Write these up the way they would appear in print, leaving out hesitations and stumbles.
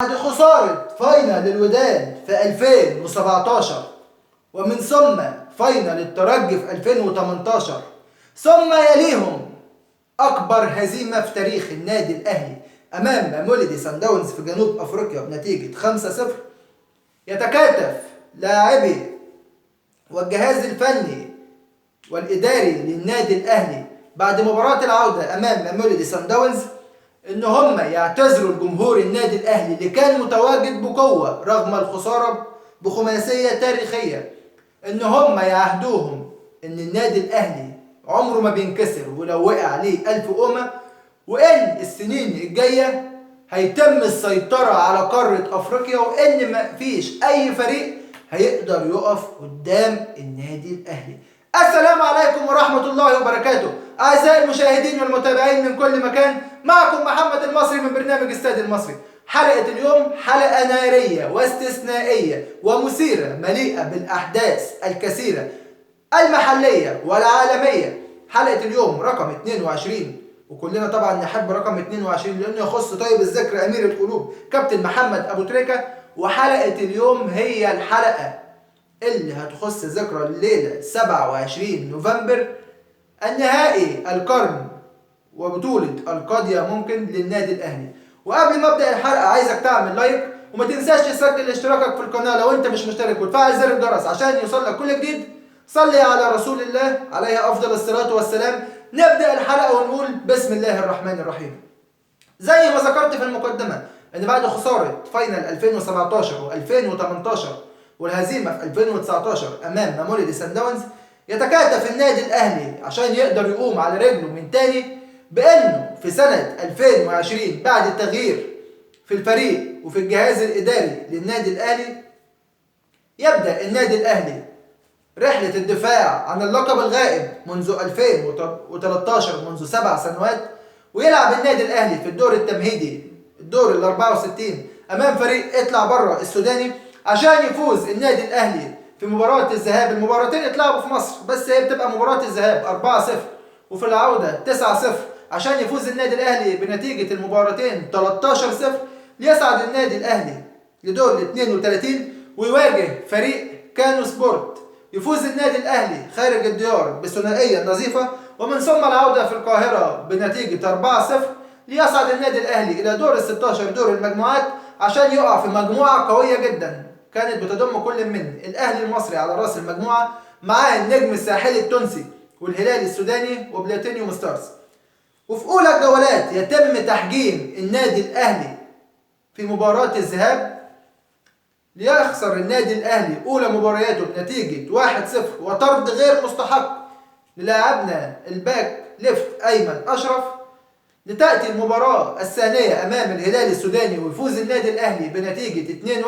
بعد خسارة final الوداد في 2017 ومن ثم final الترجي في 2018، ثم يليهم أكبر هزيمة في تاريخ النادي الأهلي أمام ماميلودي سان داونز في جنوب أفريقيا بنتيجة 5-0، يتكاتف لاعبي والجهاز الفني والإداري للنادي الأهلي بعد مباراة العودة أمام ماميلودي سان داونز إن هم يعتذروا لجمهور النادي الأهلي اللي كان متواجد بقوة رغم الخسارة بخماسية تاريخية، إن هم يعهدوهم إن النادي الأهلي عمره ما بينكسر ولو وقع عليه 1000 قومة، وإن السنين الجاية هيتم السيطرة على قارة أفريقيا، وإن ما فيش أي فريق هيقدر يقف قدام النادي الأهلي. السلام عليكم ورحمة الله وبركاته أعزائي المشاهدين والمتابعين من كل مكان، معكم محمد المصري من برنامج استاد المصري. حلقة اليوم حلقة نارية واستثنائية ومثيرة مليئة بالأحداث الكثيرة المحلية والعالمية. حلقة اليوم رقم 22، وكلنا طبعا نحب رقم 22 لأنه يخص طيب الذكر أمير القلوب كابتن محمد أبو تريكة. وحلقة اليوم هي الحلقة اللي هتخص ذكرى الليلة 27 نوفمبر، النهائي القرن وبطولة القاضية ممكن للنادي الأهلي. وقبل ما أبدأ الحلقة عايزك تعمل لايك، وما تنساش تسجل اشتراكك في القناة لو أنت مش مشترك، وتفعل زر الجرس عشان يوصلك كل جديد. صلي على رسول الله عليه أفضل الصلاة والسلام. نبدأ الحلقة ونقول بسم الله الرحمن الرحيم. زي ما ذكرت في المقدمة إن بعد خسارة final 2017 و2018 والهزيمة في 2019 أمام ماميلودي سان داونز، يتكاتف النادي الأهلي عشان يقدر يقوم على رجله من تاني، بأنه في سنة 2020 بعد التغيير في الفريق وفي الجهاز الإداري للنادي الأهلي، يبدأ النادي الأهلي رحلة الدفاع عن اللقب الغائب منذ 2013، منذ 7 سنوات، ويلعب النادي الأهلي في الدور التمهيدي الدور ال 64 أمام فريق اطلع بره السوداني عشان يفوز النادي الأهلي في مباراة الذهاب. المباراتين اتلعبوا في مصر، بس هي بتبقى مباراة الذهاب 4-0 وفي العودة 9-0، عشان يفوز النادي الأهلي بنتيجة المباراتين 13-0 ليصعد النادي الأهلي لدور ال 32 ويواجه فريق كانو سبورت. يفوز النادي الأهلي خارج الديار بثنائية نظيفة، ومن ثم العودة في القاهرة بنتيجة 4-0 ليصعد النادي الأهلي إلى دور ال 16 دور المجموعات عشان يقع في مجموعة قوية جدا كانت بتضم كل من الأهلي المصري على رأس المجموعة مع النجم الساحلي التونسي والهلال السوداني وبلاتينيوم ستارز. وفي أولى الجولات يتم تحجيم النادي الأهلي في مباراة الذهاب ليخسر النادي الأهلي أولى مبارياته بنتيجة 1-0 وطرد غير مستحق للاعبنا ال back left أيمن أشرف. لتأتي المباراة الثانية أمام الهلال السوداني ويفوز النادي الأهلي بنتيجة 2-1،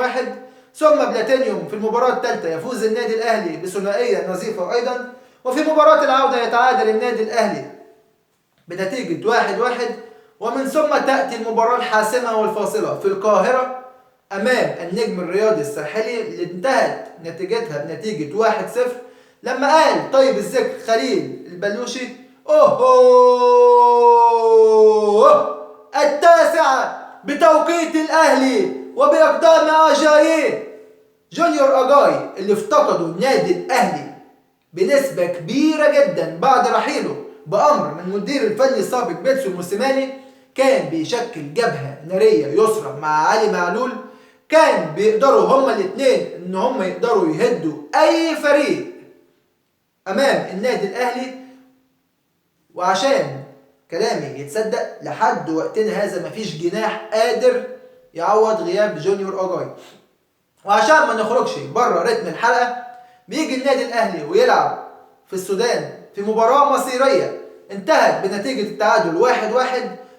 ثم بلاتينيوم في المباراة الثالثة يفوز النادي الأهلي بثنائية نظيفة أيضا، وفي مباراة العودة يتعادل النادي الأهلي بنتيجة 1-1، ومن ثم تأتي المباراة الحاسمة والفاصلة في القاهرة أمام النجم الرياضي الساحلي اللي انتهت نتيجتها بنتيجة 1-0 لما قال طيب الذكر خليل البلوشي أوه التاسعة بتوقيت الأهلي وبإقدام أجاييه جونيور أجاي اللي افتقدوا النادي الأهلي بنسبة كبيرة جدا بعد رحيله بأمر من مدير الفني السابق بيتسو موسيماني. كان بيشكل جبهة نارية يسرى مع علي معلول، كان بيقدروا هما الاثنين ان هما يقدروا يهدوا اي فريق امام النادي الاهلي. وعشان كلامي يتصدق لحد وقتنا هذا مفيش جناح قادر يعوض غياب جونيور أجاي. وعشان ما نخرجش بره رتم الحلقة، بيجي النادي الاهلي ويلعب في السودان في مباراة مصيرية انتهت بنتيجة التعادل 1-1،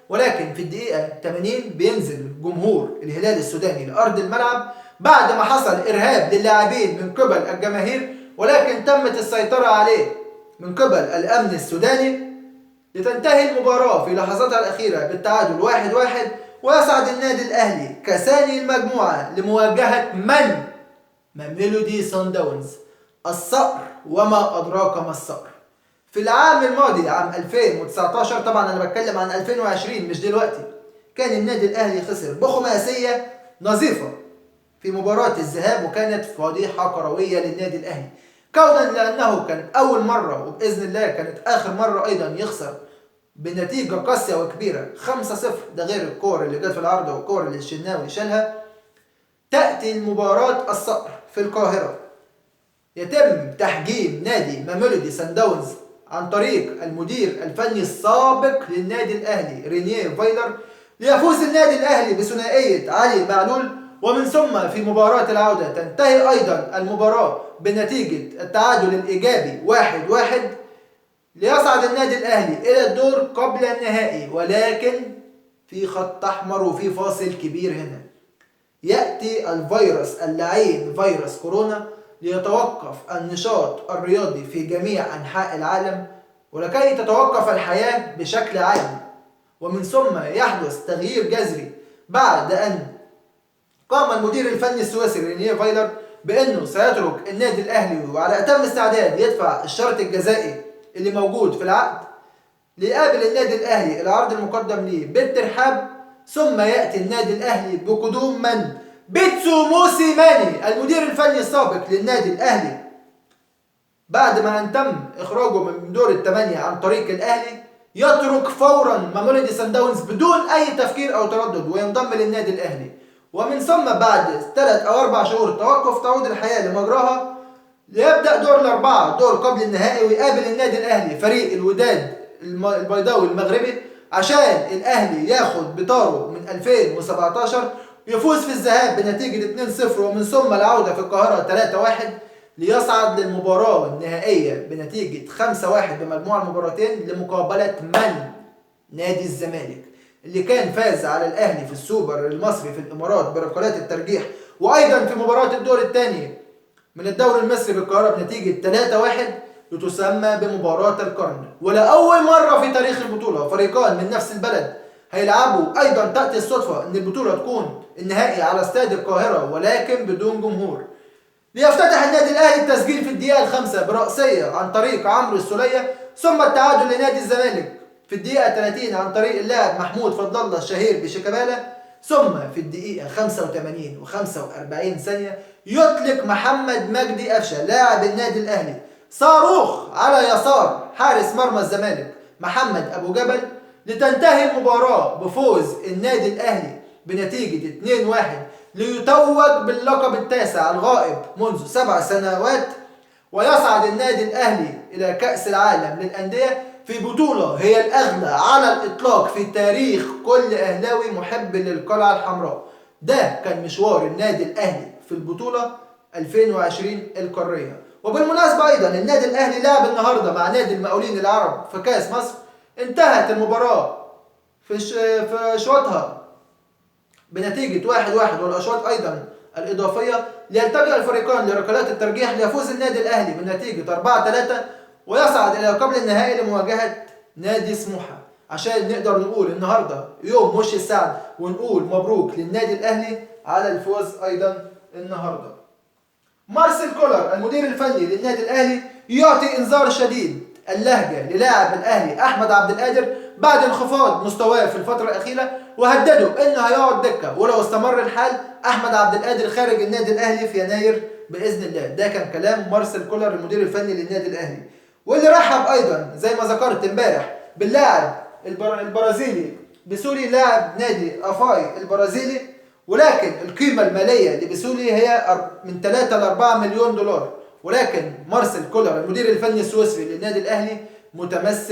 ولكن في الدقيقة 80 بينزل جمهور الهلال السوداني لأرض الملعب بعد ما حصل إرهاب للاعبين من قبل الجماهير، ولكن تمت السيطرة عليه من قبل الأمن السوداني لتنتهي المباراة في لحظاتها الأخيرة بالتعادل 1-1، ويصعد النادي الأهلي كثاني المجموعة لمواجهة من؟ ماميلودي سان داونز، الصقر وما أدراك ما الصقر. في العام الماضي عام 2019، طبعا أنا بتكلم عن 2020 مش دلوقتي، كان النادي الأهلي خسر بخماسية نظيفة في مباراة الذهاب، وكانت فضيحة كروية للنادي الأهلي، كونا لأنه كان أول مرة وبإذن الله كانت آخر مرة أيضا يخسر بنتيجة قاسية وكبيرة 5-0، ده غير الكور اللي جت في العارضة والكور اللي الشناوي شالها. تأتي المباراة الصقر في القاهرة، يتم تحجيم نادي ماميلودي سان داونز عن طريق المدير الفني السابق للنادي الأهلي رينيه فايلر، ليفوز النادي الأهلي بثنائية علي معلول. ومن ثم في مباراة العودة تنتهي أيضا المباراة بنتيجة التعادل الإيجابي 1-1، ليصعد النادي الأهلي إلى الدور قبل النهائي. ولكن في خط أحمر وفي فاصل كبير هنا، يأتي الفيروس اللعين فيروس كورونا ليتوقف النشاط الرياضي في جميع أنحاء العالم، ولكي تتوقف الحياة بشكل عام. ومن ثم يحدث تغيير جذري بعد أن قام المدير الفني السويسري رينيه فايلر بأنه سيترك النادي الأهلي وعلى أتم استعداد يدفع الشرط الجزائي اللي موجود في العقد، ليقابل النادي الأهلي العرض المقدم ليه بالترحاب. ثم يأتي النادي الأهلي بقدوم من؟ بيتسو موسيماني المدير الفني السابق للنادي الأهلي، بعد ما أن تم إخراجه من دور الثمانية عن طريق الأهلي، يترك فورا ماميلودي سان داونز بدون أي تفكير أو تردد وينضم للنادي الأهلي. ومن ثم بعد 3 أو 4 شهور توقف تعود الحياة لمجراها، ليبدأ دور الأربعة، دور قبل النهائي، ويقابل النادي الأهلي فريق الوداد البيضاوي المغربي عشان الأهلي ياخد بطاره من 2017، يفوز في الذهاب بنتيجة 2-0، ومن ثم العودة في القاهرة 3-1، ليصعد للمباراة النهائية بنتيجة 5-1 بمجموع المباراتين لمقابلة من؟ نادي الزمالك اللي كان فاز على الأهلي في السوبر المصري في الإمارات بركلات الترجيح، وأيضا في مباراة الدور الثاني من الدوري المصري بالقاهرة بنتيجة 3-1، لتسمى بمباراة القرن. ولأول مرة في تاريخ البطولة فريقان من نفس البلد هيلعبوا. أيضا تأتي الصدفة أن البطولة تكون النهائي على استاد القاهرة ولكن بدون جمهور. ليفتتح النادي الأهلي التسجيل في الدقيقة 5 برأسية عن طريق عمرو السولية، ثم التعادل لنادي الزمالك في الدقيقة 30 عن طريق اللاعب محمود فضل الله الشهير بشيكابالا، ثم في الدقيقة 85 و45 ثانية يطلق محمد مجدي قفشة لاعب النادي الأهلي صاروخ على يسار حارس مرمى الزمالك محمد أبو جبل، لتنتهي المباراة بفوز النادي الأهلي بنتيجة 2-1، ليتوج باللقب التاسع الغائب منذ 7 سنوات، ويصعد النادي الأهلي إلى كأس العالم للأندية في بطولة هي الأغلى على الإطلاق في تاريخ كل أهلاوي محب للقلعة الحمراء. ده كان مشوار النادي الأهلي في البطولة 2020 القارية. وبالمناسبة أيضا النادي الأهلي لعب النهاردة مع نادي المقاولين العرب في كأس مصر، انتهت المباراة في أشواطها بنتيجة 1-1 والأشواط أيضا الإضافية، ليلتجئ الفريقان لركلات الترجيح ليفوز النادي الأهلي بنتيجة 4-3 ويصعد إلى قبل النهائي لمواجهة نادي سموحة. عشان نقدر نقول النهاردة يوم مش السعد، ونقول مبروك للنادي الأهلي على الفوز أيضا النهاردة. مارسيل كولر المدير الفني للنادي الأهلي يعطي إنذار شديد اللهجة للاعب الأهلي أحمد عبد القادر بعد انخفاض مستواه في الفترة الأخيرة، وهدده إنه هيقعد دكة ولو استمر الحال أحمد عبد القادر خارج النادي الأهلي في يناير بإذن الله. ده كان كلام مارسيل كولر المدير الفني للنادي الأهلي، واللي رحب أيضا زي ما ذكرت امبارح باللاعب البرازيلي بسولي لاعب نادي أفاي البرازيلي، ولكن القيمة المالية لبسولي هي من 3 ل 4 مليون دولار، ولكن مارسيل كولر المدير الفني السويسري للنادي الأهلي متمسك